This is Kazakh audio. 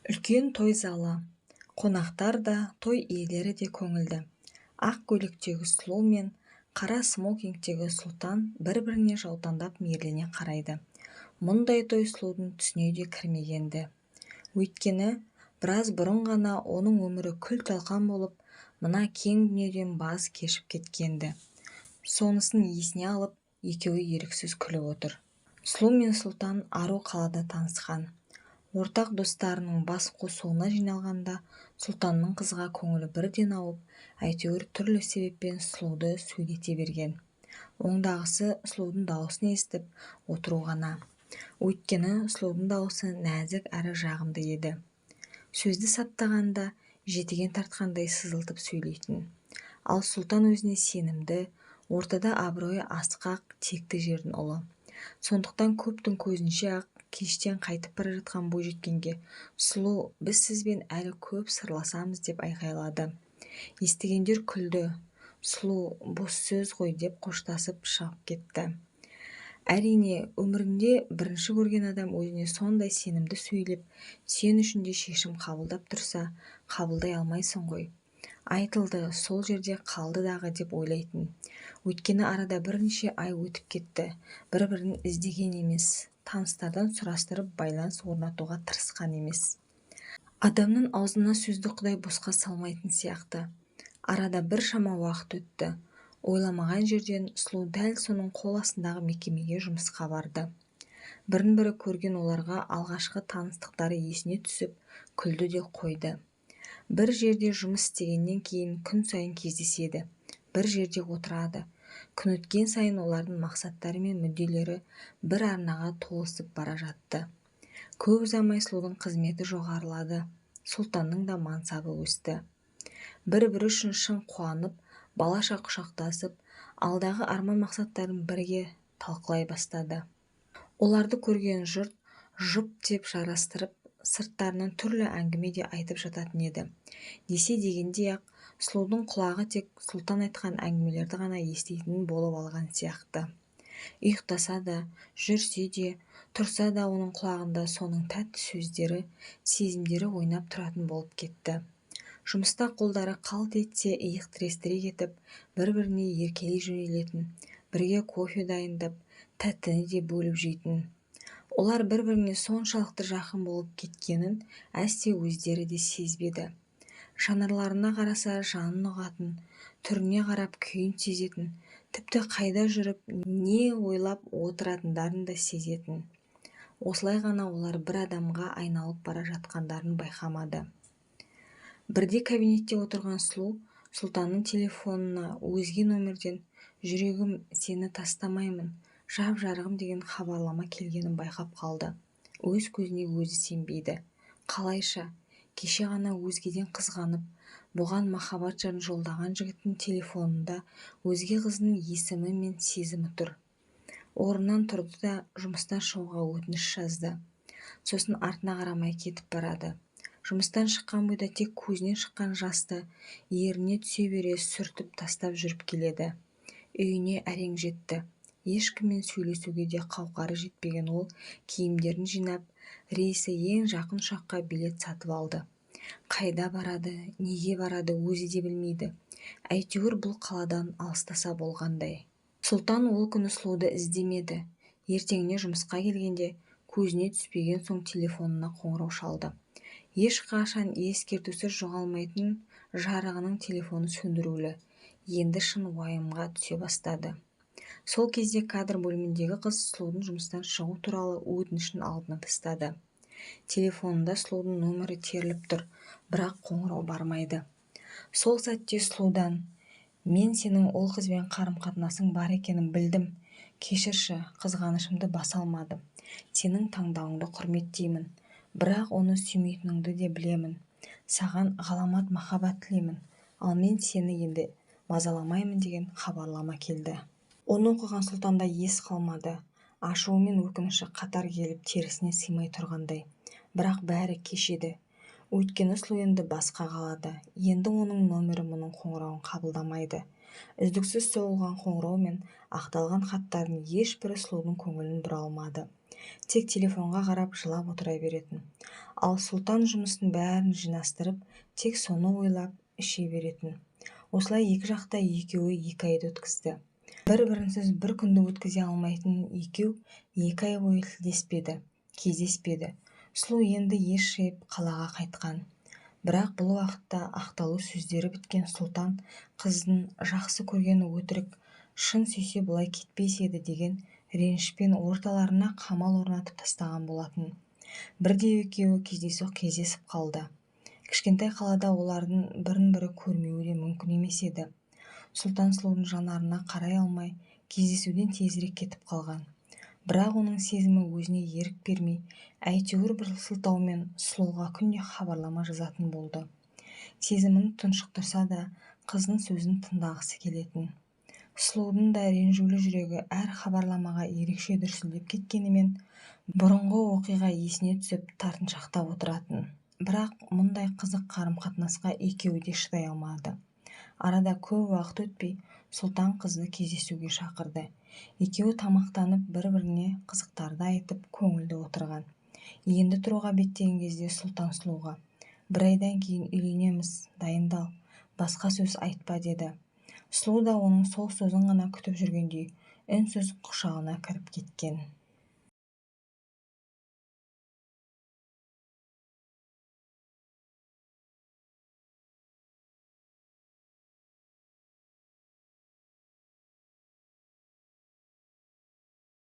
Үлкен той залы. Қонақтар да, той иелері де көңілді. Ақ көйлектегі Сұлу мен қара смокингтегі Сұлтан бір-біріне жаутаңдап мейірлене қарайды. Мұндай той Сұлудың түсіне де кірмеген-ді. Өйткені, біраз бұрын ғана оның өмірі күл-талқан болып, мына кең дүниеден баз кешіп кеткен-ді. Сонысын есіне алып, екеуі еріксіз күліп отыр. Сұлу мен Сұлтан ару қалада танысқан. Ортақ достарының бас қосуына жиналғанда Сұлтанның қызға көңілі бірден ауып, әйтеуір түрлі себеппен Сұлуды сөйлете берген. Оңдағысы Сұлудың даусын естіп отыру ғана. Өйткені Сұлудың даусы нәзік әрі жағымды еді. Сөзді саптағанда жетіген тартқандай сызылтып сөйлейтін. Ал Сұлтан өзіне сенімді, ортада абыройы асқақ текті жердің ұлы. Сондықтан көптің көзінше-ақ кештен қайтып бара жатқан бойжеткенге «Сұлу, біз сізбен әлі көп сырласамыз» деп айқайлады. Естігендер күлді. Сұлу бос сөз ғой деп қоштасып шығып кетті. Әрине, өмірінде бірінші көрген адам өзіне сондай сенімді сөйлеп, сен үшін де шешім қабылдап тұрса, қабылдай алмайсың ғой. Айтылды, сол жерде қалды дағы деп ойлайтын. Өйткені арада бірнеше ай өтіп кетті, бір-бірін іздеген емес, таныстардан сұрастырып байланыс орнатуға тырысқан емес. Адамның аузына сөзді Құдай босқа салмайтын сияқты. Арада біршама уақыт өтті. Ойламаған жерден Сұлу дәл соның қол астындағы мекемеге жұмысқа барды. Бірін-бірі көрген оларға алғашқы таныстықтары есіне түсіп, күлді де қойды. Бір жерде жұмыс істегеннен кейін күн сайын кездеседі, бір жерде отырады. Күн өткен сайын олардың мақсаттары мен мүдделері бір арнаға толысып бара жатты. Көп ұзамай Сұлудың қызметі жоғарылады, Сұлтанның да мансабы өсті. Бір-бірі үшін шын қуанып, балаша құшақтасып, алдағы арман-мақсаттарын бірге талқылай бастады. Оларды көрген жұрт жұп деп жарастырып, сырттарынан түрлі әңгіме де айтып жататын еді. Десе дегендей-ақ, Сұлудың құлағы тек Сұлтан айтқан әңгімелерді ғана еститін болып алған сияқты. Ұйықтаса да, жүрсе де, тұрса да оның құлағында соның тәтті сөздері, сезімдері ойнап тұратын болып кетті. Жұмыста қолдары қалт етсе иық тірестіре кетіп, бір-біріне еркелей жөнелетін, бірге кофе дайындап, тәттіні де бөліп жейтін. Олар бір-біріне соншалықты жақын болып кеткенін әсте өздері де сезбеді. Жанарларына қараса жанын ұғатын, түріне қарап күйін сезетін, тіпті қайда жүріп, не ойлап отыратындарын да сезетін. Осылай ғана олар бір адамға айналып бара жатқандарын байқамады. Бірде кабинетте отырған Сұлу Сұлтанның телефонына өзге номерден «Жүрегім, сені тастамаймын, жап-жарығым» деген хабарлама келгенін байқап қалды. Өз көзіне өзі сенбейді. Қалайша, кеше ғана өзгеден қызғанып, бұған махаббат жырын жолдаған жігіттің телефонында өзге қыздың есімі мен сезімі тұр. Орнынан тұрды да жұмыстан шығуға өтініш жазды. Сосын артына қарамай кетіп барады. Жұмыстан шыққан бойда тек көзінен шыққан жасты ерніне түсе бере сүртіп тастап жүріп келеді. Үйіне әрең жетті. Ешкіммен сөйлесуге де қауқары жетпеген ол киімдерін жинап, рейсі ең жақын ұшаққа билет сатып алды. Қайда барады, неге барады өзі де білмейді. Әйтеуір бұл қаладан алыстаса болғандай. Сұлтан ол күні Сұлуды іздемеді. Ертеңіне жұмысқа келгенде көзіне түспеген соң телефонына қоңырау шалды. Ешқашан ескертусіз жоғалмайтын жарығының телефоны сөндірулі. Енді шын уайымға түсе бастады. Сол кезде кадр бөліміндегі қыз Сұлудың жұмыстан шығу туралы өтінішін алдына тастады. Телефонында Сұлудың нөмірі теріліп тұр, бірақ қоңырау бармайды. Сол сәтте Сұлудан «Мен сенің ол қызбен қарым-қатынасың бар екенін білдім. Кешірші, қызғанышымды баса алмадым. Сенің таңдауыңды құрметтеймін. Бірақ оны сүймейтініңді де білемін. Саған ғаламат махаббат тілеймін, ал мен сені енді мазаламаймын» деген хабарлама келді. Оны оқыған Сұлтанда ес қалмады. Ашуы мен өкініші қатар келіп терісіне сыймай тұрғандай. Бірақ бәрі кеш еді. Өйткені Сұлу енді басқа қалады. Енді оның номері мұның қоңырауын қабылдамайды. Үздіксіз соғылған қоңырау мен ақталған хаттардың ешбірі Сұлудың көңілін бұра алмады. Тек телефонға қарап жылап отыра беретін. Ал Сұлтан жұмыстың бәрін жинастырып, тек соны ойлап іше беретін. Осылай екі жақта екеуі 2 айды өткізді. Бір-бірінсіз бір күнді өткізе алмайтын екеу 2 ай бойы тілдеспеді, кездеспеді. Сұлу енді ес жиып қалаға қайтқан. Бірақ бұл уақытта ақталу сөздері біткен Сұлтан қыздың жақсы көргені өтірік, шын сүйсе бұлай кетпес еді деген ренішпен орталарына қамал орнатып тастаған болатын. Бірде екеуі кездейсоқ кездесіп қалды. Кішкентай қалада олардың бірін-бірі көрмеуі де мүмкін емес еді. Сұлтан сұлудың жанарына қарай алмай, кездесуден тезірек кетіп қалған. Бірақ оның сезімі өзіне ерік бермей, әйтеуір бір сылтаумен сұлуға күнде хабарлама жазатын болды. Сезімін тұншықтырса да, қыздың сөзін тыңдағысы келетін. Сұлудың да ренжулі жүрегі әр хабарламаға ерекше дүрсілдеп кеткенімен, бұрынғы оқиға есіне түсіп тартыншақтап отыратын. Бірақ мұндай қызық қарым-қатынасқа екеуі де шыдай алмады. Арада көп уақыт өтпей, Сұлтан қызды кездесуге шақырды. Екеуі тамақтанып, бір-біріне қызықтарды айтып, көңілді отырған. Енді тұруға беттеген кезде Сұлтан сұлуға: "Бір айдан кейін үйленеміз, дайындал, басқа сөз айтпа", деді. Сұлу да оның сол сөзін ғана күтіп жүргендей, үнсіз құшағына кіріп кеткен.